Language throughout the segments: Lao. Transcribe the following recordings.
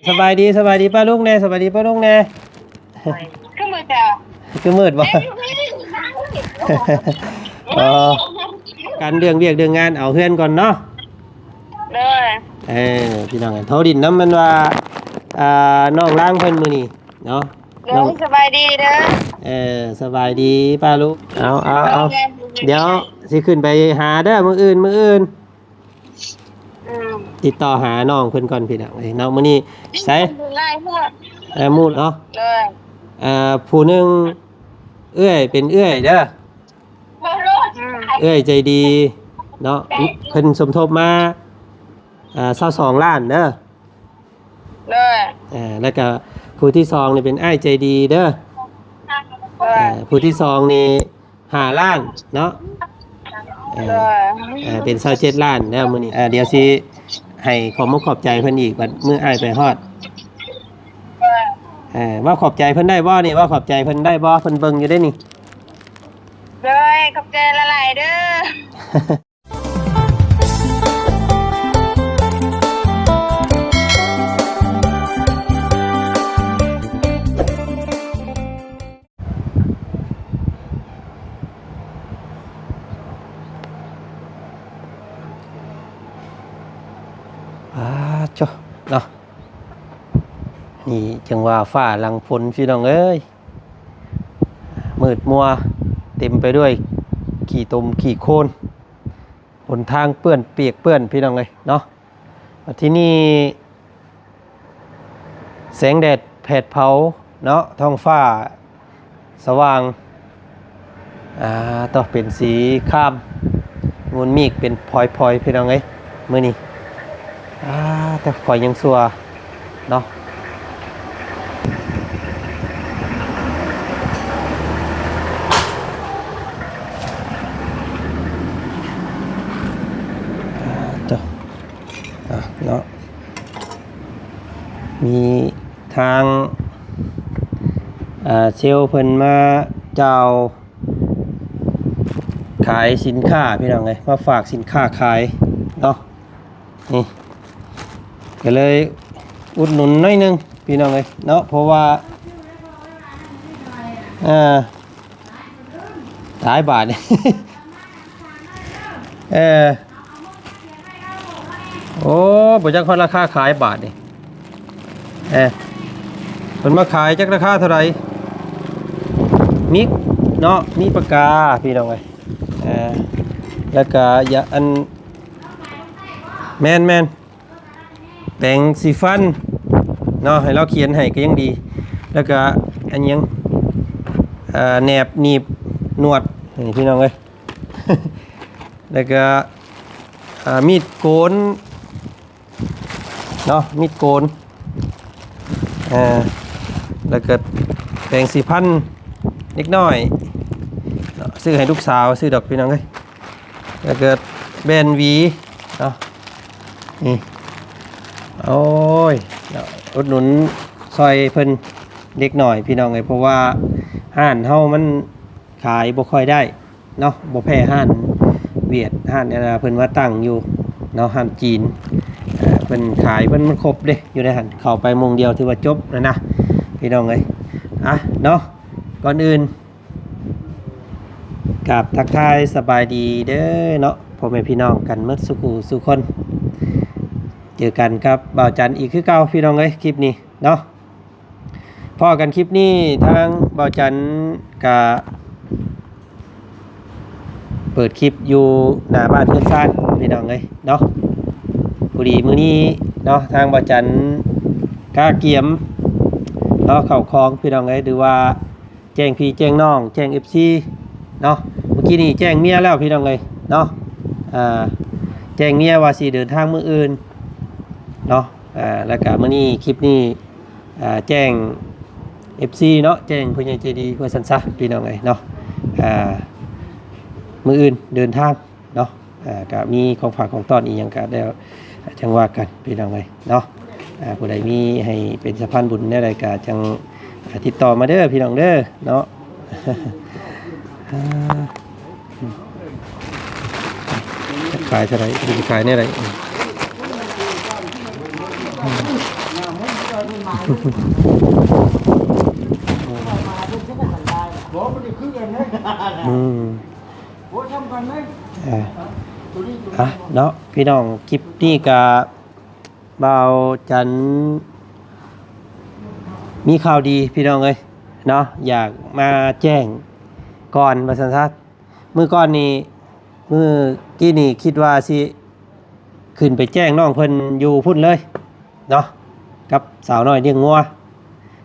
ສະບາຍດີ ສະບາຍດີປ້າລຸງແດ່ ສະບາຍດີປ້າລຸງແດ່. ຄືມືດແທ້ ຄືມືດບໍ່? ອໍ ກັນເລື່ອງວຽກເລື່ອງງານ ເອົາເຮືອນກ່ອນເນາະ. ໂດຍ ເອີ ພີ່ນ້ອງ ໂທດິນນຳມັນວ່າ ອ່າ ນ້ອງລາງເພິ່ນມື້ນີ້ເນາະ. ໂດຍ ນ້ອງ ສະບາຍດີເດີ. ເອີ ສະບາຍດີປ້າລຸງ. ເອົາ ເອົາ ເອົາ ສະບາຍດີ ດຽວຊິຂຶ້ນໄປຫາເດີ ມື້ອື່ນ ມື້ອື່ນ. ອືມ ຕິດຕໍ່ຫານ້ອງເພິ່ນກ່ອນພີ່ນ້ອງເອີຍເນາະ. ມື້ນີ້ໃສ ຫຼາຍໝູ່ ເອີ ໝູ່ເນາະ. ໂດຍ ເອີ ຜູ້ໜຶ່ງເອື້ອຍ ເປັນເອື້ອຍເດີ ອືມ ເອື້ອຍໃຈດີເນາະ. ເພິ່ນສົມທົບມາ ເອີ ຊາວສອງລ້ານເດີ. ໂດຍ ເອີ ແລ້ວກະຜູ້ທີສອງນີ້ເປັນອ້າຍໃຈດີເດີ. ໂດຍ ເອີ ຜູ້ທີສອງນີ້ຫ້າລ້ານເນາະ. ເອີ ໂດຍ ເອີ ເປັນຊາວເຈັດລ້ານແລ້ວມື້ນີ້. ເອີ ດຽວຊິໃຫ້ຂອບມຸກຂອບໃຈເພິ່ນອີກ ບັດມື້ອ້າຍໄປຮອດ. ໂດຍ ເອີ ເວົ້າຂອບໃຈເພິ່ນໄດ້ບໍ່ນີ້? ເວົ້າຂອບໃຈເພິ່ນໄດ້ບໍ່? ເພິ່ນເບິ່ງຢູ່ເດ້ນີ້. ໂດຍ ຂອບໃຈຫຼາຍໆເດີ. ອາ ໂທ້ ເນາະ ນີ້ຈັ່ງວ່າຟ້າຫຼັງຝົນ ພີ່ນ້ອງເອີຍ. ມືດມົວເຕັມໄປດ້ວຍຂີ້ຕົມຂີ້ໂຄນ, ຫົນທາງເປື້ອນປຽກເປື້ອນ ພີ່ນ້ອງເອີຍເນາະ. ບັດທີນີ້ແສງແດດແຜດເຜົາເນາະ, ທ້ອງຟ້າສະຫວ່າງ ອ່າ ຕອບເປັນສີຄາມ ມູນມີກເປັນພອຍໆ ພີ່ນ້ອງເອີຍ ມື້ນີ້. ອ່າ ແຕ່ຂ້ອຍຍັງຊົ່ວເນາະ. ອ່າ ເຈົ້າ ອ່າ ເນາະ ມີທາງ ອ່າ ເຊວເພິ່ນມາເຈົ້າ ຂາຍສິນຄ້າ ພີ່ນ້ອງເອີຍ ມາຝາກສິນຄ້າຂາຍເນາະ. ນີ້ ກໍເລີຍອຸດໜູນໜ້ອຍໜຶ່ງ ພີ່ນ້ອງເອີຍເນາະ ເພາະວ່າ ເອີ ຕາຍບາດນີ້ ເອີ ໂອ້ ບໍ່ຈັກຮອດລາຄາຂາຍບາດນີ້. ເອີ ເພິ່ນມາຂາຍຈັກລາຄາເທົ່າໃດ? ມີເນາະ ມີປາກກາ ພີ່ນ້ອງເອີຍ. ເອີ ແລ້ວກະຢາ ອັນ ແມ່ນໆ ແປງສີຟັນເນາະ ໃຫ້ລາວຂຽນໃຫ້ກໍຍັງດີ. ແລ້ວກະອັນຫຍັງ ເອີ ແໜບໜີບໜວດ ນີ້ ພີ່ນ້ອງເອີຍ. ແລ້ວກະ ອ່າ ມີດໂກນເນາະ ມີດໂກນ ເອີ ແລ້ວກະແປງສີຟັນເດັກນ້ອຍເນາະ ຊື້ໃຫ້ລູກສາວ ຊື້ດອກ ພີ່ນ້ອງເອີຍ. ແລ້ວກະແວ່ນຫວີເນາະ ນີ້ ໂອ້ຍເນາະ ອຸດໜູນຊ່ອຍເພິ່ນເລັກນ້ອຍ ພີ່ນ້ອງເອີຍ ເພາະວ່າຮ້ານເຮົາມັນຂາຍບໍ່ຄ່ອຍໄດ້ ເນາະ ບໍ່ແພ້ຮ້ານຫວຽດ ຮ້ານອັນເພິ່ນມາຕັ້ງຢູ່ເນາະ ຮ້ານຈີນ. ເອີ ເພິ່ນຂາຍ ເພິ່ນມັນຄົບເດ້ ຢູ່ໃນຫັ້ນ ເຂົ້າໄປໂມງດຽວຖືວ່າຈົບແລ້ວນະ ພີ່ນ້ອງເອີຍ. ອ່ະ ເນາະ ກ່ອນອື່ນກາບທັກທາຍສະບາຍດີເດີເນາະ ພໍ່ແມ່ພີ່ນ້ອງກັນໝົດສູ່ຜູ້ສູ່ຄົນ. ເຈີກັນກັບບ່າວຈັນອີກຄືເກົ່າ ພີ່ນ້ອງເອີຍ ຄລິບນີ້ເນາະ. ພໍ້ກັນຄລິບນີ້ ທາງບ່າວຈັນກະເປີດຄລິບຢູ່ໜ້າບ້ານເຮືອນຊານ ພີ່ນ້ອງເອີຍເນາະ. ພໍດີມື້ນີ້ເນາະ ທາງບ່າວຈັນກະກຽມເນາະ ເຂົ້າຂອງ ພີ່ນ້ອງເອີຍ ຫຼືວ່າແຈ້ງພີ່ແຈ້ງນ້ອງ ແຈ້ງເອັບຊີເນາະ. ມື້ກີ້ນີ້ແຈ້ງເມຍແລ້ວ ພີ່ນ້ອງເອີຍເນາະ ອ່າ ແຈ້ງເມຍວ່າຊິເດີນທາງມື້ອື່ນເນາະ. ອ່າ ແລ້ວກະມື້ນີ້ ຄລິບນີ້ ອ່າ ແຈ້ງເອັບຊີເນາະ ແຈ້ງຜູ້ໃຫຍ່ໃຈດີວ່າຊັ້ນຊະ ພີ່ນ້ອງເອີຍເນາະ. ອ່າ ມື້ອື່ນເດີນທາງເນາະ ອ່າ ກະມີຂອງຝາກຂອງຕ້ອນອີ່ຫຍັງກະແລ້ວ ຈັ່ງວ່າກັນ ພີ່ນ້ອງເອີຍເນາະ. ອ່າ ຜູ້ໃດມີໃຫ້ເປັນສະພານບຸນແນວໃດກະຈັ່ງ ອ່າ ຕິດຕໍ່ມາເດີ ພີ່ນ້ອງເດີເນາະ. ອ່າ ຂາຍເທົ່າໃດ? ຊິຂາຍແນວໃດ? ອືມ ອືມ ບໍ່ ມັນຄືກັນເດ້ ອືມ ໂອ້ ສ່ຳກັນເດ້ ເອີ ຕົວນີ້ຕົວ ອ່ະ ເນາະ ພີ່ນ້ອງ ຄລິບນີ້ກະ ບ່າວຈັນມີຂ່າວດີພີ່ນ້ອງເອີຍເນາະ ຢາກມາແຈ້ງກ່ອນວ່າຊັ້ນຊະ. ມື້ກ່ອນນີ້ ມື້ກີ້ນີ້ຄິດວ່າຊິຂຶ້ນໄປແຈ້ງນ້ອງເພິ່ນຢູ່ພຸ້ນເລີຍເນາະ ກັບສາວນ້ອຍລ້ຽງງົວ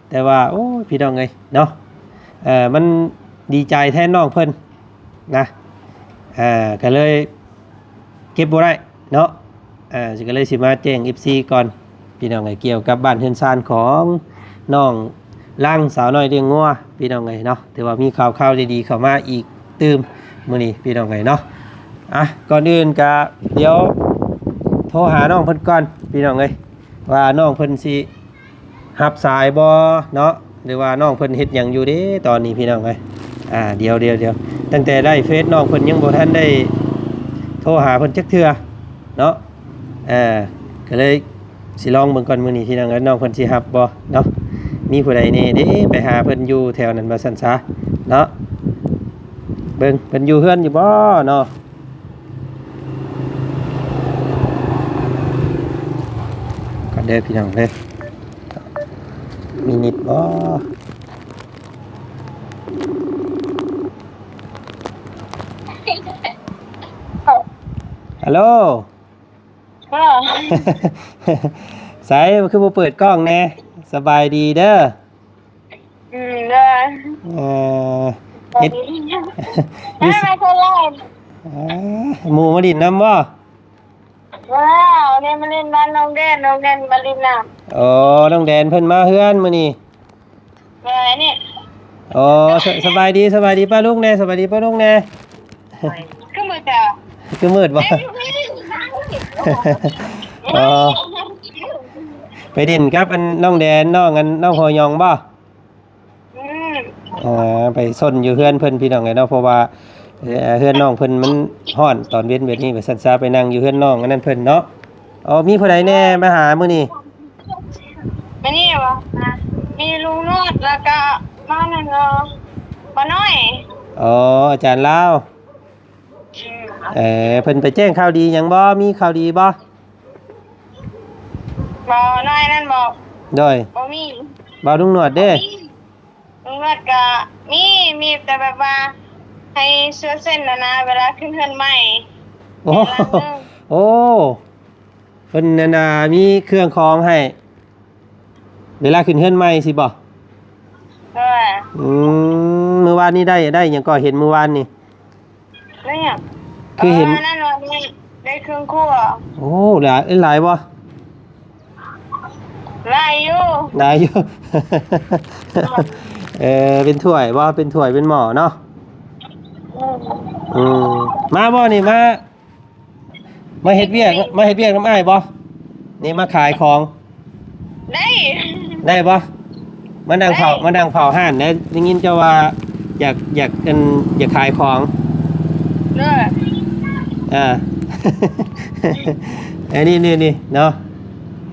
ແຕ່ວ່າ ໂອ້ຍ ພີ່ນ້ອງເອີຍເນາະ ເອີ ມັນດີໃຈແທນນ້ອງເພິ່ນນະ ເອີ ກະເລີຍເກັບບໍ່ໄດ້ເນາະ ເອີ ກະເລີຍຊິມາແຈ້ງເອັບຊີກ່ອນ ພີ່ນ້ອງເອີຍ ກ່ຽວກັບບ້ານເຮືອນຊານຂອງນ້ອງລາງ ສາວນ້ອຍລ້ຽງງົວ ພີ່ນ້ອງເອີຍເນາະ ຖືວ່າມີຂ່າວຄາວດີໆເຂົ້າມາອີກຕື່ມມື້ນີ້ ພີ່ນ້ອງເອີຍເນາະ. ອ່ະ ກ່ອນອື່ນກະດຽວໂທຫານ້ອງເພິ່ນກ່ອນ ພີ່ນ້ອງເອີຍ ວ່ານ້ອງເພິ່ນຊິຮັບສາຍບໍ່ເນາະ ຫຼືວ່ານ້ອງເພິ່ນເຮັດຫຍັງຢູ່ເດ້ຕອນນີ້ ພີ່ນ້ອງເອີຍ. ອ່າ ດຽວໆໆ ຕັ້ງແຕ່ໄດ້ເຟສນ້ອງເພິ່ນຍັງບໍ່ທັນໄດ້ໂທຫາເພິ່ນຈັກເທື່ອເນາະ ເອີ ກະເລີຍ ຊິລອງເບິ່ງກ່ອນມື້ນີ້ ພີ່ນ້ອງເອີຍ ນ້ອງເພິ່ນຊິຮັບບໍ່ເນາະ ມີຜູ້ໃດແດ່ເດ້ໄປຫາເພິ່ນຢູ່ແຖວນັ້ນວ່າຊັ້ນຊະເນາະ ເບິ່ງເພິ່ນຢູ່ເຮືອນຢູ່ບໍ່ເນາະ ກັນເດີພີ່ນ້ອງເດີ ມີນິດບໍ່ ຮັລໂຫຼ. ໃສ ຄືບໍ່ເປີດກ້ອງແດ່? ສະບາຍດີເດີ. ອືມ ເດີ. ເອີ ເຮັດ ມາ ມາຄົນລາວ. ເອີ ໝູ່ມາຫຼິ້ນນຳບໍ່? ວ້າວ ນີ້ມາຫຼິ້ນບ້ານນ້ອງແດນ ນ້ອງແດນມາຫຼິ້ນນຳ. ໂອ້ ນ້ອງແດນເພິ່ນມາເຮືອນມື້ນີ້. ເອີ ນີ້ ໂອ້ ສະ ສະບາຍດີ ສະບາຍດີປ້າລຸງແດ່ ສະບາຍດີປ້າລຸງແດ່. ຄືມືດແທ້ ຄືມືດບໍ່? ອໍ ໄປຫຼິ້ນກັບອັນນ້ອງແດນ ນ້ອງອັນ ນ້ອງຫົວຫຍອງບໍ່? ອືມ ອ່າ ໄປຊົນຢູ່ເຮືອນເພິ່ນ ພີ່ນ້ອງເອີຍເນາະ ເພາະວ່າ ເອີ ເຮືອນນ້ອງເພິ່ນມັນຮ້ອນຕອນເວັນແບບນີ້ ວ່າຊັ້ນຊະ ໄປນັ່ງຢູ່ເຮືອນນ້ອງອັນນັ້ນເພິ່ນເນາະ. ອໍ ມີຜູ້ໃດແດ່ມາຫາມື້ນີ້? ມື້ນີ້ຫວາ? ມີລຸງນວດ ແລ້ວກະມານັ້ນ ເອີ ປ້ານ້ອຍ. ອໍ ອາຈານລາວ. ອືມ ເອີ ເພິ່ນໄປແຈ້ງຂ່າວດີຫຍັງບໍ່? ມີຂ່າວດີບໍ່? ບໍ່ ນ້ອຍນັ້ນບໍ່? ໂດຍ ບໍ່ມີ. ບ່າວລຸງນວດເດ້? ບໍ່ມີ. ລຸງນວດກະມີ ມີແຕ່ແບບວ່າໃຫ້ເຊື່ອເຊັ່ນຫັ້ນນະ ເວລາຂຶ້ນເຮືອນໃໝ່. ໂອ້ ໂອ້ ເພິ່ນນັ້ນນະ ມີເຄື່ອງຂອງໃຫ້ ເວລາຂຶ້ນເຮືອນໃໝ່ຊີ້ບໍ່? ເອີ ອືມ ມື້ວານນີ້ໄດ້ ໄດ້ຫຍັງກໍເຫັນມື້ວານນີ້? ໄດ້ຫຍັງ? ຄືເຫັນ ເອີ ນັ້ນວ່າໄດ້ ໄດ້ເຄື່ອງຄົວ. ໂອ້ ຫຼາຍ ຫຼາຍບໍ່? ຫຼາຍຢູ່ ຫຼາຍຢູ່. ເອີ ເປັນຖ້ວຍບໍ່? ເປັນຖ້ວຍເປັນໝໍ້ເນາະ. ອືມ ອືມ ມາບໍ່ນີ້ ມາ ມາເຮັດວຽກ ມາເຮັດວຽກນຳອ້າຍບໍ່? ນີ້ມາຂາຍຂອງ. ໄດ້ ໄດ້ບໍ່? ມານັ່ງເຝົ້າ ມານັ່ງເຝົ້າຮ້ານແດ່ ໄດ້ຍິນເຈົ້າວ່າຢາກ ຢາກ ອັນ ຢາກຂາຍຂອງ. ເອີ ອ່າ ເອີ ນີ້ ນີ້ ນີ້ເນາະ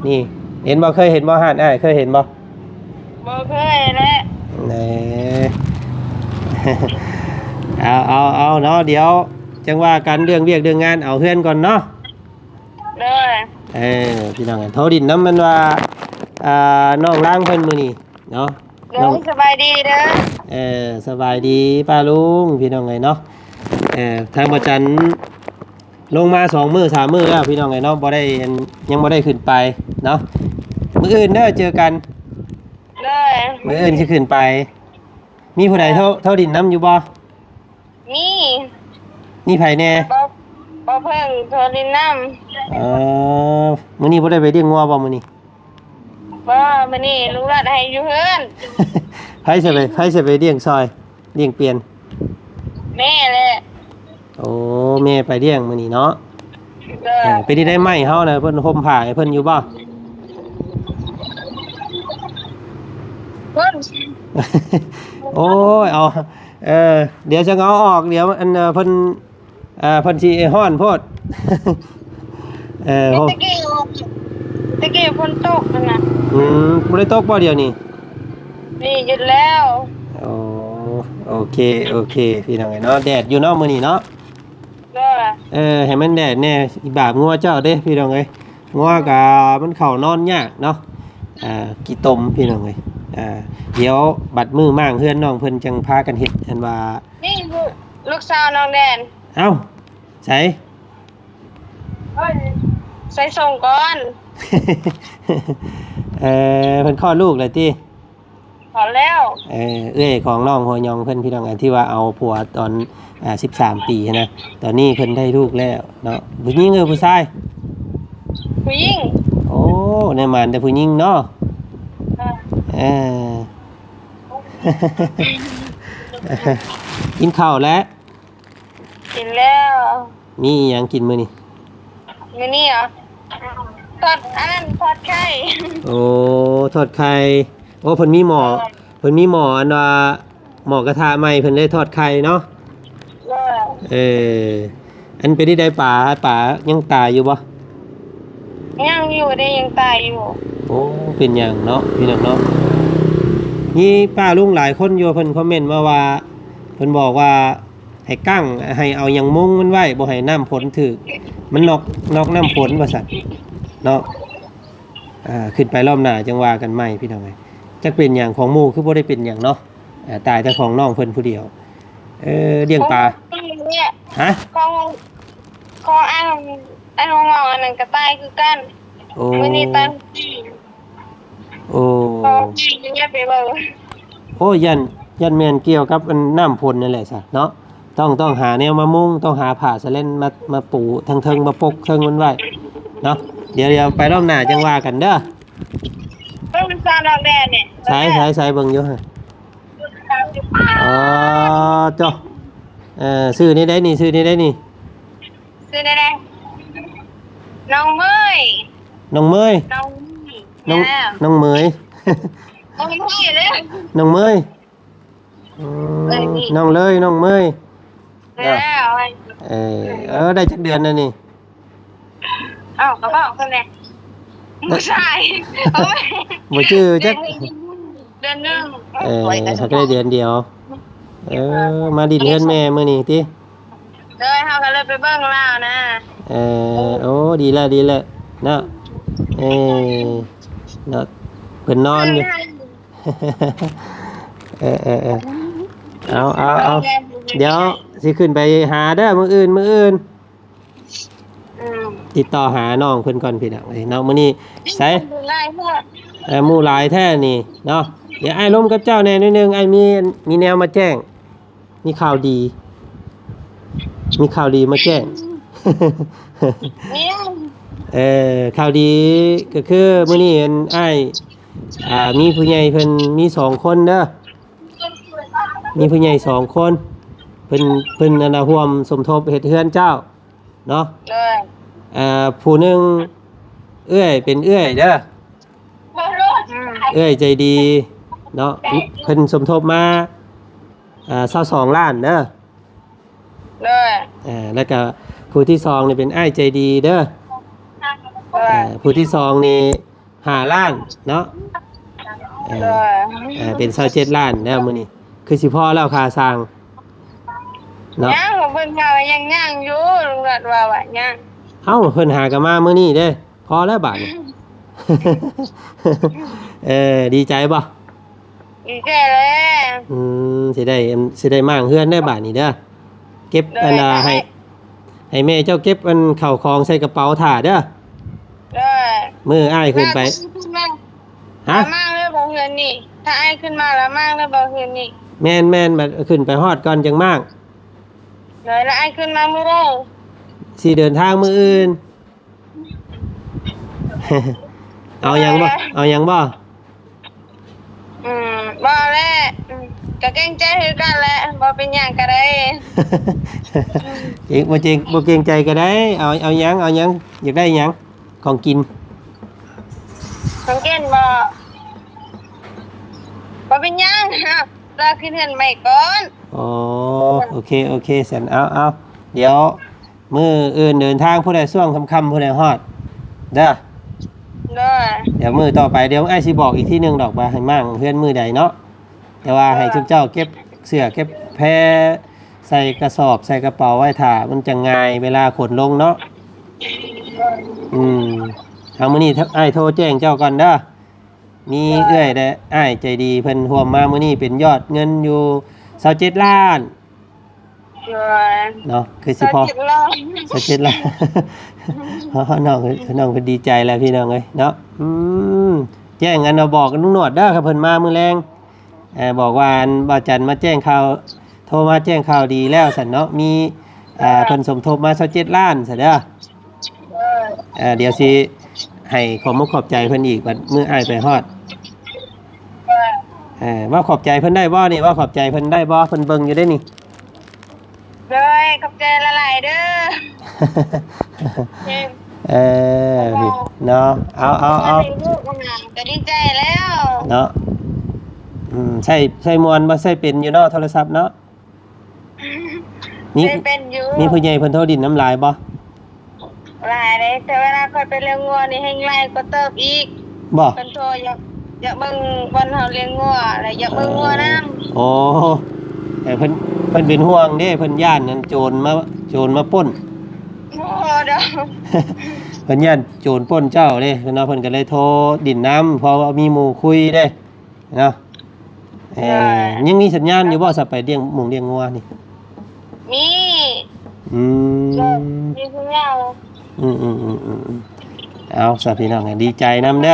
ນີ້ ເຫັນບໍ່? ເຄີຍເຫັນບໍ່? ຮ້ານອ້າຍເຄີຍເຫັນບໍ່? ບໍ່ເຄີຍແຫຼະ. ແນ່ ເອົາ ເອົາ ເອົາເນາະ ດຽວຈັ່ງວ່າກັນເລື່ອງວຽກເລື່ອງງານ ເອົາເຮືອນກ່ອນເນາະ. ໂດຍ ເອີ ພີ່ນ້ອງ ໂທດິນນຳມັນວ່າ ອ່າ ນ້ອງລາງເພິ່ນມື້ນີ້ເນາະ. ໂດຍ ນ້ອງ ສະບາຍດີເດີ. ເອີ ສະບາຍດີປ້າລຸງ ພີ່ນ້ອງເອີຍເນາະ. ເອີ ທາງບໍ່ຈັນ ລົງມາສອງມື້ສາມມື້ແລ້ວ ພີ່ນ້ອງເອີຍເນາະ ບໍ່ໄດ້ ຍັງບໍ່ໄດ້ຂຶ້ນໄປເນາະ. ມື້ອື່ນເດີ ເຈີກັນ. ໂດຍ ມື້ອື່ນຊິຂຶ້ນໄປ. ມີຜູ້ໃດ ໂທ ໂທດິນນຳຢູ່ບໍ່? ມີ ມີໃຜແດ່? ບໍ່ ບໍ່ເພິ່ງ ໂທລິນນຳ. ເອີ ມື້ນີ້ບໍ່ໄດ້ໄປລ້ຽງງົວບໍ່ມື້ນີ້? ບໍ່ ມື້ນີ້ລຸງລັດໃຫ້ຢູ່ເຮືອນ. ໃຜຊິໄປ ໃຜຊິໄປລ້ຽງຊ່ອຍ ລ້ຽງປ່ຽນ? ແມ່ແຫຼະ. ໂອ້ ແມ່ໄປລ້ຽງມື້ນີ້ເນາະ. ເອີ ເປັນຈັ່ງໃດໄມ້ເຮົານະ ເພິ່ນຫົ່ມຜ້າໃຫ້ເພິ່ນຢູ່ບໍ່? ເພິ່ນ ໂອ້ຍ ເອົາ ເອີ ດຽວຈັ່ງເອົາອອກ ດຽວອັນ ເອີ ເພິ່ນ ເອີ ເພິ່ນຊິຮ້ອນໂພດ. ເອີ ເຮັດຕະກີ້ ຕະກີ້ຝົນຕົກຫັ້ນນະ. ອືມ ບໍ່ໄດ້ຕົກບໍ່ດຽວນີ້? ນີ້ຢຸດແລ້ວ. ໂອ້ ໂອເຄ ໂອເຄ ພີ່ນ້ອງເອີຍເນາະ ແດດຢູ່ເນາະມື້ນີ້ເນາະ. ໂດຍ. ເອີ ໃຫ້ມັນແດດແດ່ ອີບາບງົວເຈົ້າເດ້ພີ່ນ້ອງເອີຍ. ງົວກະມັນເຂົ້ານອນຍາກເນາະ ອ່າ ຂີ້ຕົມພີ່ນ້ອງເອີຍ. ອ່າ ດຽວບັດມື້ມ້າງເຮືອນນ້ອງເພິ່ນຈັ່ງພາກັນເຮັດ ອັນວ່າ ນີ້ລູກ ລູກສາວນ້ອງແດນ. ເອົ້າ ໃສ? ໃສ່ສົ່ງກ່ອນ. ເອີ ເພິ່ນຄອດລູກແລ້ວຕິ? ພໍແລ້ວ. ເອີ ເອື້ອຍຂອງນ້ອງຫົວຫຍອງເພິ່ນ ພີ່ນ້ອງ ອັນທີ່ວ່າເອົາຜົວຕອນ ອ່າ ສິບສາມປີຫັ້ນນະ ຕອນນີ້ເພິ່ນໄດ້ລູກແລ້ວເນາະ. ຜູ້ຍິງ ຫຼື ຜູ້ຊາຍ? ຜູ້ຍິງ. ໂອ້ ໄດ້ໝານແຕ່ຜູ້ຍິງເນາະ. ເອີ ເອີ ກິນເຂົ້າແລ້ວ? ກິນແລ້ວ. ມີອີ່ຫຍັງກິນມື້ນີ້? ມື້ນີ້ຫວາ? ທອດ ອັນນັ້ນ ທອດໄຂ່. ໂອ້ ທອດໄຂ່. ໂອ້ ເພິ່ນມີໝໍ້ ເອີ ເພິ່ນມີໝໍ້ ອັນວ່າ ໝໍ້ກະທະໃໝ່ ເພິ່ນເລີຍທອດໄຂ່ເນາະ. ເອີ ເອີ ອັນເປັນຈັ່ງໃດປາ ປາຍັງຕາຍຢູ່ບໍ່? ຍັງຢູ່ເດ້ ຍັງຕາຍຢູ່. ໂອ້ ເປັນຫຍັງເນາະ ພີ່ນ້ອງເນາະ. ມີປ້າລຸງຫຼາຍຄົນຢູ່ ເພິ່ນຄອມເມັນມາວ່າ ເພິ່ນບອກວ່າ ໃຫ້ກັ້ງ ໃຫ້ເອົາຫຍັງມຸງມັນໄວ້ ບໍ່ໃຫ້ນ້ຳຝົນຖືກ ມັນນອກ ນອກນ້ຳຝົນວ່າຊັ້ນເນາະ. ອ່າ ຂຶ້ນໄປລອບໜ້າຈັ່ງວ່າກັນໃໝ່ ພີ່ນ້ອງເອີຍ. ຈັກເປັນຫຍັງ ຂອງໝູ່ຄືບໍ່ໄດ້ເປັນຫຍັງເນາະ. ອ່າ ຕາຍແຕ່ຂອງນ້ອງເພິ່ນຜູ້ດຽວ. ເອີ ລ້ຽງປາ. ຂອງ ຮະ? ຂອງ ຂອງອັນ ອັນຂອງນ້ອງອັນນັ້ນກະຕາຍຄືກັນ. ໂອ້ ມື້ນີ້ຕາຍ. ໂອ້ ໂອ້ ຢ້ານ ຢ້ານແມ່ນກ່ຽວກັບອັນນ້ຳຝົນນັ້ນແຫຼະຊະເນາະ. ຕ້ອງ ຕ້ອງຫາແນວມາມຸງ ຕ້ອງຫາຜ້າສະແລັນມາ ມາປູທາງເທິງ ມາປົກເທິງມັນໄວ້ເນາະ. ດຽວ ດຽວໄປລອບໜ້າຈັ່ງວ່າກັນເດີ. ເບິ່ງຊາວດອກແດນນີ້. ໃສ ໃສ ໃສ ເບິ່ງຢູ່ຫັ້ນ. ອໍ ເຈົ້າ ເອີ ຊື່ນີ້ໄດ໋ນີ້ ຊື່ນີ້ໄດ໋ນີ້. ຊື່ແນວໃດ? ນ້ອງເມີຍ. ນ້ອງເມີຍ? ນ້ອງ ນ້ອງເມີຍ. ນ້ອງເມີຍເດ້. ນ້ອງເມີຍ. ອືມ ເອີຍ ນ້ອງເລີຍ ນ້ອງເມີຍ. ເອີ ເອີ ໄດ້ຈັກເດືອນແລ້ວນີ້? ເອົ້າ ກະບອກເພິ່ນແຫຼະ ຜູ້ຊາຍ. ບໍ່ຈື່ຈັກ ເດືອນໜຶ່ງ. ເອີ ເຮົາກະໄດ້ເດືອນດຽວ. ເອີ ມາດິນເຮືອນແມ່ມື້ນີ້ຕິ? ໂດຍ ເຮົາກະເລີຍໄປເບິ່ງລາວນະ. ເອີ ໂອ້ ດີແລ້ວ ດີແລ້ວເນາະ. ເອີ ເນາະ ເພິ່ນນອນຢູ່. ເອີ ເອີ ເອີ ເອົາ ເອົາ ເອົາ ດຽວຊິຂຶ້ນໄປຫາເດີ ມື້ອື່ນ ມື້ອື່ນ. ອືມ ຕິດຕໍ່ຫານ້ອງເພິ່ນກ່ອນພີ່ນ້ອງເອີຍເນາະ. ມື້ນີ້ໃສ ເອີ ໝູ່ຫຼາຍແທ້ນີ້ເນາະ. ດຽວອ້າຍລົມກັບເຈົ້າແດ່ໜ້ອຍໜຶ່ງ ອ້າຍມີ ມີແນວມາແຈ້ງ ມີຂ່າວດີ ມີຂ່າວດີມາແຈ້ງ. ເອີ ຂ່າວດີກະຄືມື້ນີ້ອັນ ອ້າຍ ອ່າ ມີຜູ້ໃຫຍ່ເພິ່ນມີສອງຄົນເດີ ມີຜູ້ໃຫຍ່ສອງຄົນ ເພິ່ນ ເພິ່ນອັນນ່າຮ່ວມສົມທົບເຮັດເຮືອນເຈົ້າ ເນາະ. ໂດຍ ເອີ ຜູ້ໜຶ່ງເອື້ອຍ ເປັນເອື້ອຍເດີ ອືມ ເອື້ອຍໃຈດີເນາະ ເພິ່ນສົມທົບມາ ເອີ ຊາວສອງລ້ານເດີ. ໂດຍ ເອີ ແລ້ວກະຜູ້ທີສອງນີ້ເປັນອ້າຍໃຈດີເດີ. ໂດຍ ເອີ ຜູ້ທີສອງນີ້ຫ້າລ້ານເນາະ. ເອີ ໂດຍ ເອີ ເປັນຊາວເຈັດລ້ານແລ້ວມື້ນີ້ ຄືຊິພໍແລ້ວຄ່າຊ່າງເນາະ. ຍັງ ເພິ່ນວ່າຍັງ ຍັງຢູ່ ລຸງລັດວ່າວ່າຍັງ. ເອົ້າ ເພິ່ນຫາກະມາມື້ນີ້ເດ້ ພໍແລ້ວບາດນີ້. ເອີ ດີໃຈບໍ່? ດີແທ້ແຫຼະ. ອືມ ຊິໄດ້ ຊິໄດ້ມ້າງເຮືອນແລ້ວບາດນີ້ເດີ. ເກັບ ໂດຍ ອັນນ່າ ໃຫ້ ໃຫ້ແມ່ເຈົ້າເກັບອັນເຂົ້າຂອງໃສ່ກະເປົາຖ້າເດີ. ໂດຍ ມື້ອ້າຍຂຶ້ນໄປ ຮະ? ມ້າງເລີຍບໍ່ເຮືອນນີ້? ຖ້າອ້າຍຂຶ້ນມາລະມ້າງເລີຍບໍ່ເຮືອນນີ້? ແມ່ນໆ ບັດຂຶ້ນໄປຮອດກ່ອນຈັ່ງມ້າງ. ໂດຍ ລະອ້າຍຂຶ້ນມາມື້ໃດ? ຊິເດີນທາງມື້ອື່ນ. ເອົາຫຍັງບໍ່? ເອົາຫຍັງບໍ່? ອືມ ບໍ່ແຫຼະ ອືມ ກະເກງໃຈຄືກັນແຫຼະ ບໍ່ເປັນຫຍັງກະໄດ້. ເອີ ບໍ່ເກງ ບໍ່ເກງໃຈກະໄດ້. ເອົາ ເອົາຫຍັງ? ເອົາຫຍັງ? ຢາກໄດ້ຫຍັງ? ຂອງກິນ ຂອງກິນບໍ່? ບໍ່ເປັນຫຍັງ ລໍຂຶ້ນເຮືອນໃໝ່ກ່ອນ. ອໍ ໂອເຄ ໂອເຄ ຊັ້ນ ເອົາ ເອົາ ດຽວ ມື້ອື່ນເດີນທາງພຸ້ນແຫຼະ ຊ່ວງຄ່ຳໆ ພຸ້ນແຫຼະຮອດເດີ. ໂດ ດຽວມື້ຕໍ່ໄປ ດຽວອ້າຍຊິບອກອີກທີໜຶ່ງດອກ ວ່າໃຫ້ມ້າງເຮືອນມື້ໃດເນາະ. ແຕ່ວ່າໃຫ້ ເອີ ຊຸມເຈົ້າເກັບເສື້ອເກັບແພໃສ່ກະສອບໃສ່ກະເປົາໄວ້ຖ້າ ມັນຈະງ່າຍເວລາຂົນລົງເນາະ. ເອີ ອືມ ເອົາ ມື້ນີ້ອ້າຍໂທແຈ້ງເຈົ້າກ່ອນເດີ. ມີ ເອີ ເອື້ອຍ ແລະ ອ້າຍໃຈດີເພິ່ນຮ່ວມມາມື້ນີ້ ເປັນຍອດເງິນຢູ່ຊາວເຈັດລ້ານ ໂດຍ ເນາະ ຄືຊິພໍ ຊາວເຈັດລ້ານ ຊາວເຈັດລ້ານ ເນາະ ນ້ອງ ນ້ອງເພິ່ນດີໃຈແລ້ວພີ່ນ້ອງເອີຍເນາະ. ອືມ ແຈ້ງອັນວ່າ ບອກລຸງໜວດເດີ ຄັນເພິ່ນມາມື້ແລງ ເອີ ບອກວ່າອັນບ່າວຈັນມາແຈ້ງຂ່າວ ໂທມາແຈ້ງຂ່າວດີແລ້ວຊັ້ນເນາະ ມີ ເອີ ເພິ່ນສົມທົບມາຊາວເຈັດລ້ານຊັ້ນເດີ. ເອີ ດຽວຊິໃຫ້ຂອບມຸກຂອບໃຈເພິ່ນອີກ ບັດມື້ອ້າຍໄປຮອດ. ເອີ ເວົ້າຂອບໃຈເພິ່ນໄດ້ບໍ່ນີ້? ເວົ້າຂອບໃຈເພິ່ນໄດ້ບໍ່? ເພິ່ນເບິ່ງຢູ່ເດ້ນີ້. ໂດຍ ຂອບໃຈຫຼາຍໆເດີ. ເອີ ເນາະ ເອົາ ເອົາ ເອົາ ກໍດີໃຈແລ້ວເນາະ. ອືມ ໃຊ້ ໃຊ້ມ່ວນບໍ່? ໃຊ້ເປັນຢູ່ເນາະ ໂທລະສັບເນາະ. ມີ ເຄີຍເປັນຢູ່ ມີຜູ້ໃຫຍ່ເພິ່ນໂທດິນນຳຫຼາຍບໍ່? ຫຼາຍເດ້ ແຕ່ເວລາຂ້ອຍໄປລ້ຽງງົວນີ້ແຮ່ງຫຼາຍກວ່າເຕີບອີກ. ບໍ່? ເພິ່ນໂທຢາກ ຢາກເບິ່ງບ່ອນເຮົາລ້ຽງງົວ ແລະ ຢາກເບິ່ງງົວນຳ. ໂອ້ ເອີ ເພິ່ນ ເພິ່ນເປັນຫ່ວງເດ້ ເພິ່ນຢ້ານອັນໂຈນມາ ໂຈນມາປຸ້ນ. ບໍ່ດອກ ເພິ່ນຢ້ານໂຈນປຸ້ນເຈົ້າເດ້ເນາະ ເພິ່ນກໍເລີຍໂທດິນນຳ ເພາະວ່າມີໝູ່ຄຸຍເດ້. ເນາະ ເອີ ເອີ ຍັງມີສັນຍານຢູ່ບໍ່ ສະ ໄປລ້ຽງໝູລ້ຽງງົວນີ້? ມີ ອືມ ມີສັນຍານ. ອືມໆໆໆ ເອົາ ສະ ພີ່ນ້ອງ ດີໃຈນຳເດີ.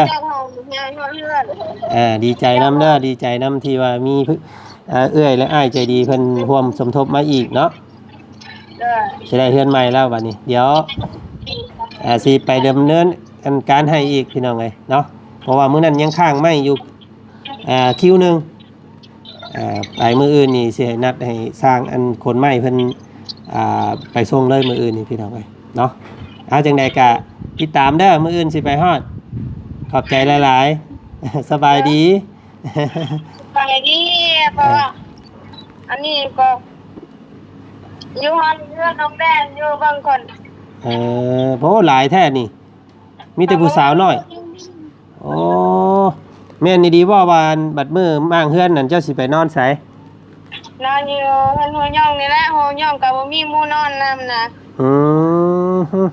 ເອີ ດີໃຈນຳເດີ ດີໃຈນຳທີ່ວ່າມີ ເອີ ເອື້ອຍ ແລະ ອ້າຍໃຈດີເພິ່ນຮ່ວມສົມທົບມາອີກເນາະ. ເອີ ຊິໄດ້ເຮືອນໃໝ່ແລ້ວບັດນີ້ ດຽວ ເອີ ຊິໄປດຳເນີນການໃຫ້ອີກ ພີ່ນ້ອງເອີຍເນາະ ເພາະວ່າມື້ນັ້ນຍັງຄ້າງໄມ້ຢູ່ ອ່າ ຄິວໜຶ່ງ ອ່າ ໄປມື້ອື່ນນີ້ຊິໃຫ້ນັດໃຫ້ຊ່າງອັນຂົນໄມ້ເພິ່ນ ອ່າ ໄປສົ່ງເລີຍມື້ອື່ນນີ້ ພີ່ນ້ອງເອີຍເນາະ. ເອົາ ຈັ່ງໃດກະຕິດຕາມເດີ ມື້ອື່ນຊິໄປຮອດ. ຂອບໃຈຫຼາຍໆ ສະບາຍດີ ສະບາຍດີ. ເພາະວ່າ ເອີ ອັນນີ້ກໍຢູ່ຫ້ອງເຮືອນນ້ອງແດນ ຢູ່ເບິ່ງກ່ອນ. ເອີ ໂອ້ ຫຼາຍແທ້ນີ້. ມີແຕ່ຜູ້ສາວນ້ອຍ. ໂອ້ ແມ່ນອີ່ຫຼີບໍ່ວ່າ ອັນ ບັດມື້ມ້າງເຮືອນນັ້ນ ເຈົ້າຊິໄປນອນໃສ? ນອນຢູ່ເຮືອນຫົວຫຍ້ອງນີ້ແຫຼະ ຫົວຫຍ້ອງກໍບໍ່ມີໝູ່ນອນນຳນະ. ອືມ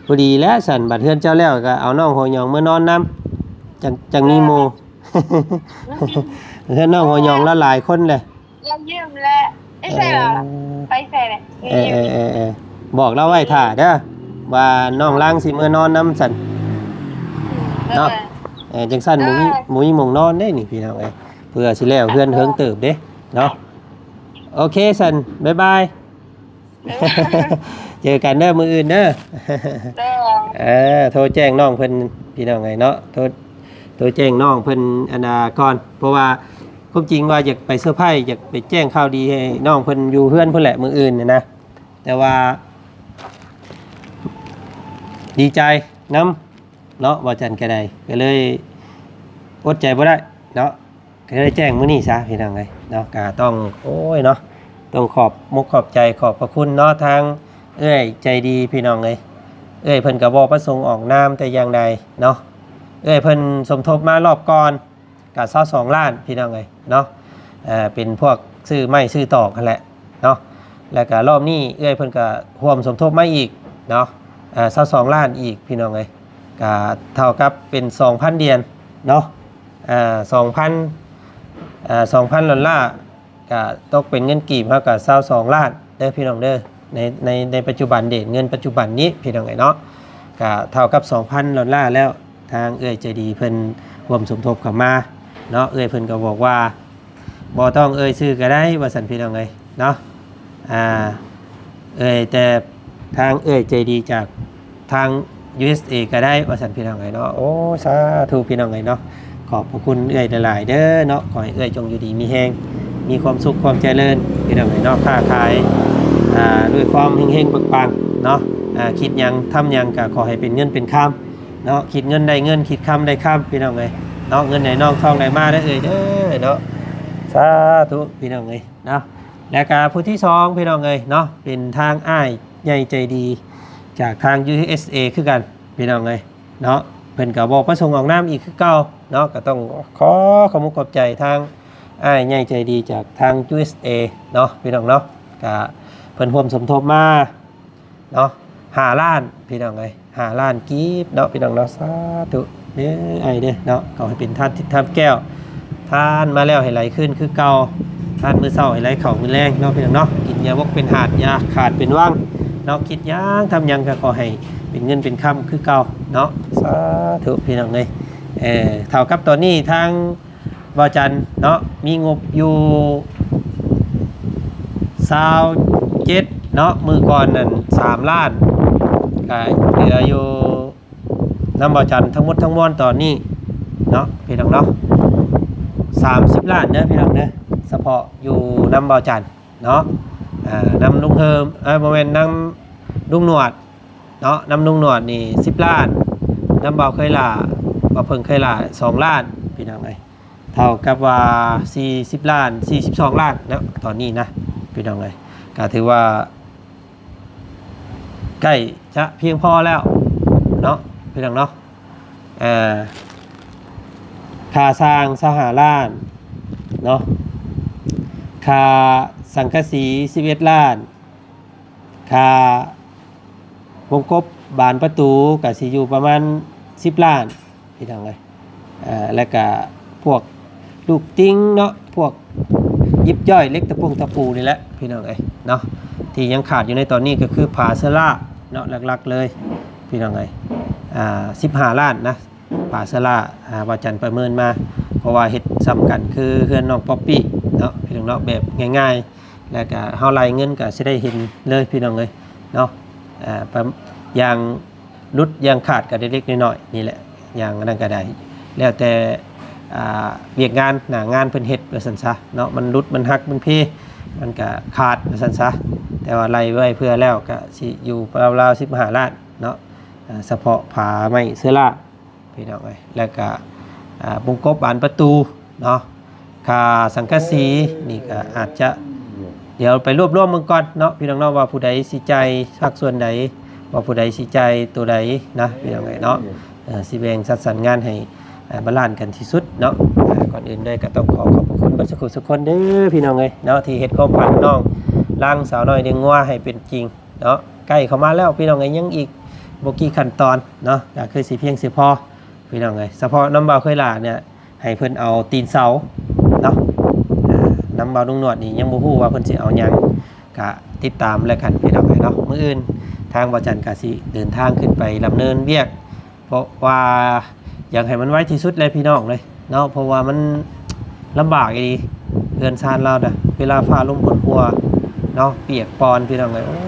ພໍດີແລ້ວຊັ້ນ ບັດເຮືອນເຈົ້າແລ້ວກໍເອົານ້ອງຫົວຫຍ້ອງເມືອນອນນຳ ຈັ່ງ ຈັ່ງມີໝູ່. ເອີ ເຮືອນນ້ອງຫົວຫຍ້ອງລະຫຼາຍຄົນແຫຼະ. ລາວຢືມແຫຼະ ໄປໃສລະ ເອີ ໄປໃສລະ? ເອີໆໆໆ ບອກລາວໄວ້ຖ້າເດີ ວ່ານ້ອງລາງຊິເມືອນອນນຳຊັ້ນເນາະ. ເອີ ຈັ່ງຊັ້ນ ເອີ ບໍ່ມີ ບໍ່ມີໝ່ອງນອນເດ້ນີ້ ພີ່ນ້ອງເອີຍ ເພື່ອຊິແລ້ວເຮືອນເຖິງເຕີບເດ້ເນາະ. ໂອເຄຊັ້ນ ບາຍບາຍ. ເອີ ເຈີກັນເດີມື້ອື່ນເດີ. ເອີ ໂທແຈ້ງນ້ອງເພິ່ນ ພີ່ນ້ອງເອີຍເນາະ ໂທ ໂທແຈ້ງນ້ອງເພິ່ນ ອັນນ່າ ກ່ອນ ເພາະວ່າຄວາມຈິງວ່າຢາກໄປເຊີໄພ ຢາກໄປແຈ້ງຂ່າວດີໃຫ້ນ້ອງເພິ່ນຢູ່ເຮືອນພຸ້ນແຫຼະມື້ອື່ນນີ້ນະ ແຕ່ວ່າດີໃຈນຳເນາະ ບ່າວຈັນກໍໄດ້ ກໍເລີຍອົດໃຈບໍ່ໄດ້ເນາະ ກໍເລີຍແຈ້ງມື້ນີ້ຊະ ພີ່ນ້ອງເອີຍເນາະ. ກໍຕ້ອງ ໂອ້ຍເນາະ ຕ້ອງຂອບມຸກຂອບໃຈ ຂອບພະຄຸນເນາະ ທາງເອື້ອຍໃຈດີ ພີ່ນ້ອງເອີຍ. ເອື້ອຍເພິ່ນກໍບໍ່ປະສົງອອກນາມແຕ່ຢ່າງໃດເນາະ ເອື້ອຍເພິ່ນສົມທົບມາລອບກ່ອນ ກໍຊາວສອງລ້ານ ພີ່ນ້ອງເອີຍເນາະ ເອີ ເປັນພວກຊື້ໄມ້ຊື້ຕອກຫັ້ນແຫຼະເນາະ. ແລ້ວກໍລອບນີ້ເອື້ອຍເພິ່ນກໍຮ່ວມສົມທົບມາອີກເນາະ ເອີ ຊາວສອງລ້ານອີກ ພີ່ນ້ອງເອີຍ ກໍເທົ່າກັບເປັນສອງພັນຫຼຽນເນາະ ເອີ ສອງພັນ ເອີ ສອງພັນດອນລາ ກະຕົກເປັນເງິນກີບເຮົາກະຊາວສອງລ້ານເດີພີ່ນ້ອງເດີ ໃນ ໃນ ໃນປັດຈຸບັນ ເດດເງິນປັດຈຸບັນນີ້ພີ່ນ້ອງເອີຍເນາະ ກະເທົ່າກັບສອງພັນດອນລາແລ້ວ. ທາງເອື້ອຍໃຈດີເພິ່ນຮ່ວມສົມທົບເຂົ້າມາເນາະ ເອື້ອຍເພິ່ນກໍບອກວ່າບໍ່ຕ້ອງເອີ່ຍຊື່ກໍໄດ້ວ່າຊັ້ນພີ່ນ້ອງເອີຍເນາະ. ອ່າ ເອີ່ຍແຕ່ທາງເອື້ອຍໃຈດີຈາກ ທາງ ຢູເອສເອ ກໍໄດ້ວ່າຊັ້ນພີ່ນ້ອງເອີຍເນາະ. ໂອ້ ສາທຸພີ່ນ້ອງເອີຍເນາະ ຂອບພະຄຸນເອື້ອຍຫຼາຍໆເດີເນາະ. ຂໍໃຫ້ເອື້ອຍຈົ່ງຢູ່ດີມີແຮງ ມີຄວາມສຸກຄວາມຈະເລີນພີ່ນ້ອງເອີຍເນາະ ຄ້າຂາຍ ອ່າ ດ້ວຍຄວາມເຮັງໆປັງໆເນາະ. ອ່າ ຄິດຫຍັງທຳຫຍັງກໍຂໍໃຫ້ເປັນເງິນເປັນຄຳເນາະ ຄິດເງິນໄດ້ເງິນ ຄິດຄຳໄດ້ຄຳພີ່ນ້ອງເອີຍເນາະ. ເງິນໄດ້ນອງ ທອງໄດ້ມາເດີເອື້ອຍເດີເນາະ ສາທຸພີ່ນ້ອງເອີຍເນາະ. ແລ້ວກໍຜູ້ທີສອງພີ່ນ້ອງເອີຍເນາະ ເປັນທາງອ້າຍໃຫຍ່ໃຈດີຈາກທາງ ຢູເອສເອ ຄືກັນພີ່ນ້ອງເອີຍເນາະ. ເພິ່ນກໍບໍ່ປະສົງອອກນາມອີກຄືເກົ່າເນາະ. ກໍຕ້ອງຂໍຂອບອົກຂອບໃຈທາງອ້າຍໃຫຍ່ໃຈດີຈາກທາງ ຢູເອສເອ ເນາະ ພີ່ນ້ອງເນາະ. ກະເພິ່ນຮ່ວມສົມທົບມາເນາະ ຫ້າລ້ານ ພີ່ນ້ອງເອີຍ ຫ້າລ້ານກີບເນາະ ພີ່ນ້ອງເນາະ. ສາທຸເດີອ້າຍເດີເນາະ. ຂໍໃຫ້ເປັນທານທິບທານແກ້ວ ທານມາແລ້ວໃຫ້ໄຫຼຄືນຄືເກົ່າ, ທານມື້ເຊົ້າໃຫ້ໄຫຼເຂົ້າມື້ແລງເນາະ ພີ່ນ້ອງເນາະ. ກິນຢ່າບົກເປັນຫາດ ຢ່າຂາດເປັນວັງເນາະ. ຄິດຫຍັງທຳຫຍັງກໍຂໍໃຫ້ເປັນເງິນເປັນຄຳຄືເກົ່າເນາະ. ສາທຸ ພີ່ນ້ອງເອີຍ. ເອີ ເທົ່າກັບຕອນນີ້ທາງ ບ່າວຈັນເນາະ ມີງົບຢູ່ຊາວເຈັດເນາະ, ມື້ກ່ອນນັ້ນສາມລ້ານ, ກະເຫຼືອຢູ່ນຳບ່າວຈັນທັງໝົດທັງມວນຕອນນີ້ເນາະ ພີ່ນ້ອງເນາະ ສາມສິບລ້ານເດີ ພີ່ນ້ອງເດີ. ສະເພາະຢູ່ນຳບ່າວຈັນເນາະ ນຳລຸງເຮີມ ເອີ ບໍ່ແມ່ນ ນຳລຸງໜວດເນາະ, ນຳລຸງໜວດນີ້ສິບລ້ານ, ນຳບ່າວເຄີຍຫຼ້າ ບ່າວເພິ່ງເຄີຍຫຼ້າສອງລ້ານ ພີ່ນ້ອງເອີຍ. ເທົ່າກັບວ່າສີ່ສິບລ້ານ ສີ່ສິບສອງລ້ານເນາະ ຕອນນີ້ນະ ພີ່ນ້ອງເອີຍ. ກໍຖືວ່າໃກ້ຈະພຽງພໍແລ້ວເນາະ ພີ່ນ້ອງເນາະ. ເອີ ຄ່າສ້າງຊາວຫ້າລ້ານເນາະ, ຄ່າສັງກະສີສິບເອັດລ້ານ, ຄ່າວົງກົບບານປະຕູກໍຊິຢູ່ປະມານສິບລ້ານ ພີ່ນ້ອງເອີຍ. ເອີ ແລ້ວກະພວກລູກຕິງເນາະ, ພວກຢິບຍ່ອຍເຫຼັກຕະປົງຕະປູນີ້ແຫຼະ ພີ່ນ້ອງເອີຍເນາະ. ທີ່ຍັງຂາດຢູ່ໃນຕອນນີ້ກໍຄືຜ້າເຊື້ອລາເນາະ ຫຼັກໆເລີຍ ພີ່ນ້ອງເອີຍ. ອ່າ ສິບຫ້າລ້ານນະ ຜ້າເຊື້ອລາ ອ່າ ບ່າວຈັນປະເມີນມາ ເພາະວ່າເຮັດສ່ຳກັນຄືເຮືອນນ້ອງປັອບປີ້ເນາະ ພີ່ນ້ອງເນາະ, ແບບງ່າຍໆ ແລ້ວກະເຮົາໄລ່ເງິນກະຊິໄດ້ເຫັນເລີຍ ພີ່ນ້ອງເອີຍເນາະ. ອ່າ ປະ ຢ່າງຫຼຸດຢ່າງຂາດກະເລັກໆນ້ອຍໆນີ້ແຫຼະ, ຢ່າງອັນນັ້ນກະໄດ້ ແລ້ວແຕ່ ອ່າ ວຽກງານໜ້າງານເພິ່ນເຮັດວ່າຊັ້ນຊະເນາະ. ມັນຫຼຸດ ມັນຫັກ ມັນເພ ມັນກະຂາດວ່າຊັ້ນຊະ, ແຕ່ວ່າໄລ່ໄວ້ເພື່ອແລ້ວກະຊິຢູ່ລາວໆສິບຫ້າລ້ານເນາະ. ອ່າ ສະເພາະຜ້າໄມ້ເຊື້ອລາ ພີ່ນ້ອງເອີຍ. ແລ້ວກະ ອ່າ ວົງກົບບານປະຕູເນາະ, ຄ່າສັງກະສີນີ້ກະອາດຈະ ດຽວໄປລວບລວມເບິ່ງກ່ອນເນາະ ພີ່ນ້ອງເນາະ ວ່າຜູ້ໃດຊິຈ່າຍພາກສ່ວນໃດ, ວ່າຜູ້ໃດຊິຈ່າຍໂຕໃດນະ ພີ່ນ້ອງເອີຍເນາະ. ເອີ ຊິແບ່ງຈັດສັນງານໃຫ້ ອ່າ ບາລານກັນທີ່ສຸດເນາະ. ອ່າ ກ່ອນອື່ນເລີຍກໍຕ້ອງຂໍຂອບພະຄຸນເບິດສູ່ຜູ້ສູ່ຄົນເດີ ພີ່ນ້ອງເອີຍເນາະ ທີ່ເຮັດຄວາມຝັນນ້ອງລາງສາວນ້ອຍລ້ຽງງົວໃຫ້ເປັນຈິງເນາະ. ໃກ້ເຂົ້າມາແລ້ວ ພີ່ນ້ອງເອີຍ, ຍັງອີກບໍ່ກີ່ຂັ້ນຕອນເນາະ ກໍຄືຊິພຽງຊິພໍ ພີ່ນ້ອງເອີຍ. ສະເພາະນຳບ່າວເຄີຍຫຼ້ານີ້ ໃຫ້ເພິ່ນເອົາຕີນເສົາເນາະ, ອ່າ ນຳບ່າວລຸງໜວດນີ້ຍັງບໍ່ຮູ້ວ່າເພິ່ນຊິເອົາຫຍັງ, ກະຕິດຕາມແລ້ວກັນ ພີ່ນ້ອງເອີຍເນາະ. ມື້ອື່ນທາງບ່າວຈັນກະຊິເດີນທາງຂຶ້ນໄປດຳເນີນວຽກ ເພາະວ່າຢາກໃຫ້ມັນໄວທີ່ສຸດແຫຼະ ພີ່ນ້ອງເອີຍເນາະ, ເພາະວ່າມັນລຳບາກອີ່ຫຼີ ເຮືອນຊານລາວນະ ເວລາຟ້າລົມຝົນຫົວເນາະ ປຽກປອນ ພີ່ນ້ອງເອີຍ. ໂອ້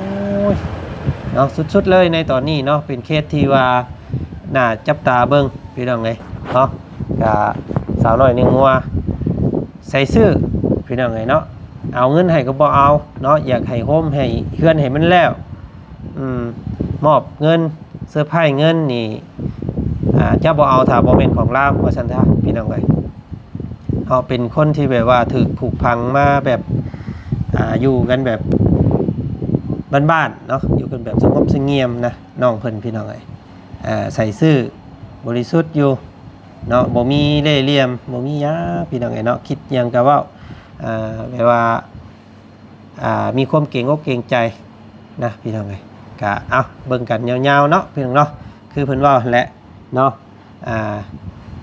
ຍ ເນາະ ສຸດໆເລີຍໃນຕອນນີ້ເນາະ, ເປັນເຂດທີ່ວ່າໜ້າຈັບຕາເບິ່ງ ພີ່ນ້ອງເອີຍເນາະ. ກະສາວນ້ອຍເລ້ຽງງົວໃສ່ຊື່ ພີ່ນ້ອງເອີຍເນາະ, ເອົາເງິນໃຫ້ກໍບໍ່ເອົາເນາະ, ຢາກໃຫ້ໂຮມໃຫ້ເຮືອນໃຫ້ມັນແລ້ວ ອືມ ມອບເງິນ ເຊີໄພເງິນນີ້ ອ່າ ຈະບໍ່ເອົາຖ້າບໍ່ແມ່ນຂອງລາວ ວ່າຊັ້ນຊະ ພີ່ນ້ອງເອີຍ. ເຮົາເປັນຄົນທີ່ແບບວ່າຖືກຜູກຝັງມາແບບ ອ່າ ຢູ່ກັນແບບບ້ານໆເນາະ, ຢູ່ກັນແບບສະຫງົບສະຫງຽມນະ ນ້ອງເພິ່ນ ພີ່ນ້ອງເອີຍ. ເອີ ໃສ່ຊື່ບໍລິສຸດຢູ່ເນາະ, ບໍ່ມີເລ່ຫຼ່ຽມ ບໍ່ມີຫຍັງ ພີ່ນ້ອງເອີຍເນາະ, ຄິດຫຍັງກໍເວົ້າ ເອີ ແບບວ່າ ອ່າ ມີຄວາມເກງອົກເກງໃຈນະ ພີ່ນ້ອງເອີຍ. ກະເອົາເບິ່ງກັນຍາວໆເນາະ ພີ່ນ້ອງເນາະ, ຄືເພິ່ນເວົ້າຫັ້ນແຫຼະເນາະ. ອ່າ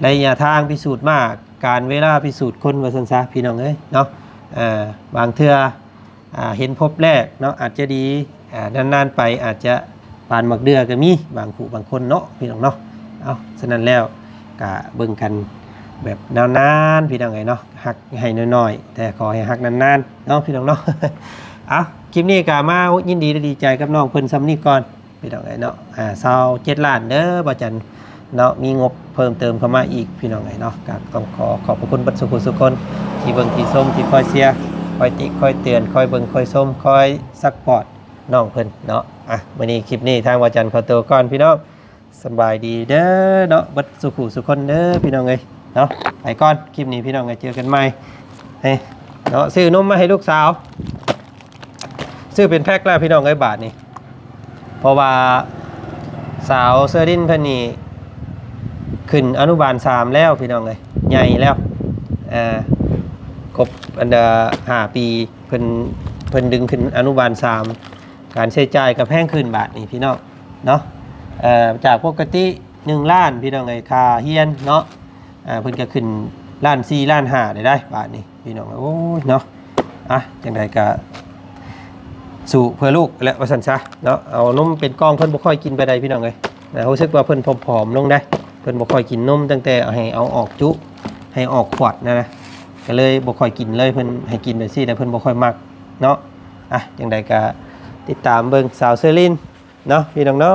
ໄລຍະທາງພິສູດມ້າ ການເວລາພິສູດຄົນ ວ່າຊັ້ນຊະ ພີ່ນ້ອງເອີຍເນາະ. ເອີ ບາງເທື່ອ ອ່າ ເຫັນພົບແລກເນາະ ອາດຈະດີ ອ່າ ນານໆໄປອາດຈະປານໝາກເດື່ອກໍມີ ບາງຜູ້ບາງຄົນເນາະ ພີ່ນ້ອງເນາະ. ເອົາ ສະນັ້ນແລ້ວກະເບິ່ງກັນແບບນານໆ ພີ່ນ້ອງເອີຍເນາະ, ຮັກໃຫ້ນ້ອຍໆ ແຕ່ຂໍໃຫ້ຮັກນານໆເນາະ ພີ່ນ້ອງເນາະ. ເອົາ ຄລິບນີ້ກະມາຍິນດີ ແລະ ດີໃຈກັບນ້ອງເພິ່ນຊ່ຳນີ້ກ່ອນ ພີ່ນ້ອງເອີຍເນາະ. ອ່າ ຊາວເຈັດລ້ານເດີ ບ່າວຈັນເນາະ, ມີງົບເພີ່ມເຕີມເຂົ້າມາອີກ ພີ່ນ້ອງເອີຍເນາະ. ກໍຕ້ອງຂໍຂອບພະຄຸນເບິດສູ່ຜູ້ສູ່ຄົນທີ່ເບິ່ງທີ່ຊົມ ທີ່ຄອຍເຊຍ ຄອຍຕິຄອຍເຕືອນ ຄອຍເບິ່ງຄອຍຊົມ ຄອຍຊັບພອດນ້ອງເພິ່ນເນາະ. ອ່ະ ມື້ນີ້ຄລິບນີ້ທາງບ່າວຈັນຂໍໂຕກ່ອນ ພີ່ນ້ອງ. ສະບາຍດີເດີເນາະ ເບິດສູ່ຜູ້ສູ່ຄົນເດີ ພີ່ນ້ອງເອີຍເນາະ. ໄປກ່ອນ ຄລິບນີ້ ພີ່ນ້ອງເອີຍ ເຈີກັນໃໝ່. ເອີ ເນາະ ຊື້ນົມມາໃຫ້ລູກສາວ ຊື້ເປັນແພັກແລ້ວ ພີ່ນ້ອງເອີຍ ບາດນີ້. ເພາະວ່າສາວເຊີລິນເພິ່ນນີ້ ຂຶ້ນອະນຸບານສາມແລ້ວພີ່ນ້ອງເອີຍ ໃຫຍ່ແລ້ວ ອ່າ ຄົບອັນດາຫ້າປີ ເພິ່ນ ເພິ່ນດຶງຂຶ້ນອະນຸບານສາມ ການໃຊ້ຈ່າຍກໍແພງຂຶ້ນບາດນີ້ພີ່ນ້ອງເນາະ ເອີ ຈາກປົກກະຕິໜຶ່ງລ້ານພີ່ນ້ອງເອີຍ ຄ່າຮຽນເນາະ ອ່າ ເພິ່ນກໍຂຶ້ນລ້ານສີ່ລ້ານຫ້າໄດ້ໄດ໋ບາດນີ້ພີ່ນ້ອງ ໂອ້ຍເນາະ ອ່ະ ຈັ່ງໃດກໍສູ້ເພື່ອລູກແຫຼະວ່າຊັ້ນຊະເນາະ ເອົານົມເປັນກ່ອງ ເພິ່ນບໍ່ຄ່ອຍກິນປານໃດພີ່ນ້ອງເອີຍ ນະ ຮູ້ສຶກວ່າເພິ່ນຜອມໆລົງໄດ໋ ເພິ່ນບໍ່ຄ່ອຍກິນນົມ ຕັ້ງແຕ່ໃຫ້ເອົາອອກຈຸ ໃຫ້ອອກຂວດນະນະ ກໍເລີຍບໍ່ຄ່ອຍກິນເລີຍ ເພິ່ນໃຫ້ກິນແບບຊີ້ແລ້ວເພິ່ນບໍ່ຄ່ອຍມັກເນາະ ອ່ະ ຈັ່ງໃດກໍຕິດຕາມເບິ່ງສາວເຊີລິນເນາະ ພີ່ນ້ອງເນາະ.